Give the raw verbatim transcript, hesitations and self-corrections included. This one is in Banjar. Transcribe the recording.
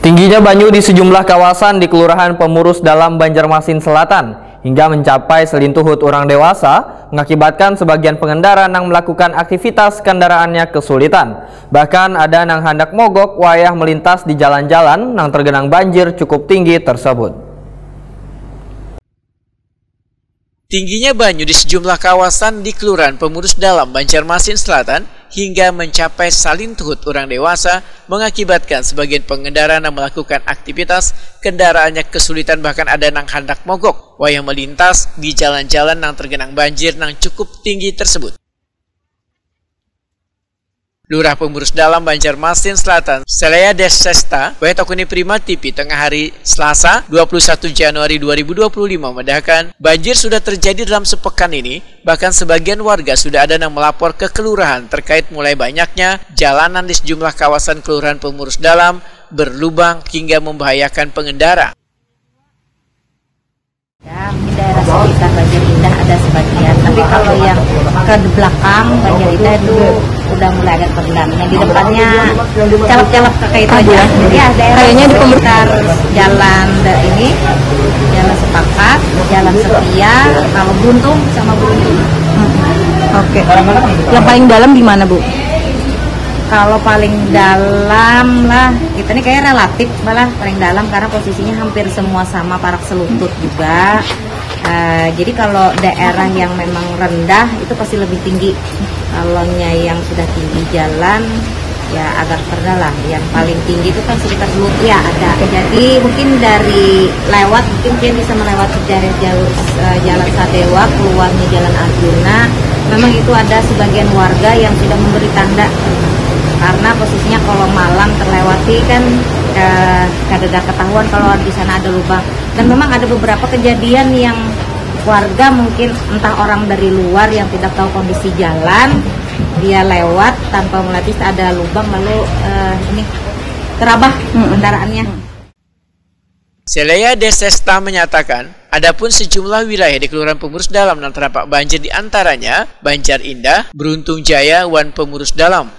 Tingginya banyu di sejumlah kawasan di Kelurahan Pemurus Dalam, Banjarmasin Selatan, hingga mencapai selintuhut orang dewasa, mengakibatkan sebagian pengendara nang melakukan aktivitas kendaraannya kesulitan. Bahkan ada nang handak mogok wayah melintas di jalan-jalan nang tergenang banjir cukup tinggi tersebut. Tingginya banyu di sejumlah kawasan di Kelurahan Pemurus Dalam, Banjarmasin Selatan, hingga mencapai salintuhut orang dewasa, mengakibatkan sebagian pengendara yang melakukan aktivitas kendaraannya kesulitan, bahkan ada nang handak mogok wayah melintas di jalan-jalan nang tergenang banjir nang cukup tinggi tersebut. Lurah Pemurus Dalam, Banjarmasin Selatan, Selea Desesta, wayah takuni Prima T V tengah hari Selasa, dua puluh satu Januari dua ribu dua puluh lima, memandahkan banjir sudah terjadi dalam sepekan ini, bahkan sebagian warga sudah ada yang melapor ke kelurahan terkait mulai banyaknya jalanan di sejumlah kawasan Kelurahan Pemurus Dalam berlubang hingga membahayakan pengendara. Ya, mungkin daerah sekitar Banjar Indah ada sebagian, tapi kalau yang ke belakang Banjar Indah itu udah mulai agak terendam. Yang di depannya celep-celep kayak itu aja. Ya, daerah Kayaknya di pember- sekitar jalan da- ini, jalan Sepakat, jalan Setia, kalau Buntung sama Buntung. Oke. Yang paling dalam di mana, Bu? Kalau paling dalam lah, kita ini kayak relatif malah paling dalam karena posisinya hampir semua sama, parak selutut juga. Eh, jadi kalau daerah yang memang rendah itu pasti lebih tinggi. Kalau yang sudah tinggi jalan ya agak rendah lah. Yang paling tinggi itu kan sekitar selutut ya ada. Jadi mungkin dari lewat, mungkin dia bisa melewati dari jalur eh, jalan Sadewa keluarnya jalan Arjuna. Memang itu ada sebagian warga yang sudah memberi tanda karena posisinya kalau malam terlewati kan eh, kada ada ketahuan kalau di sana ada lubang. Dan memang ada beberapa kejadian yang warga mungkin entah orang dari luar yang tidak tahu kondisi jalan, dia lewat tanpa melapis ada lubang lalu eh, ini terabah kendaraannya. Selea Desesta menyatakan, adapun sejumlah wilayah di Kelurahan Pemurus Dalam yang terdampak banjir, di antaranya Banjar Indah, Beruntung Jaya, wan Pemurus Dalam.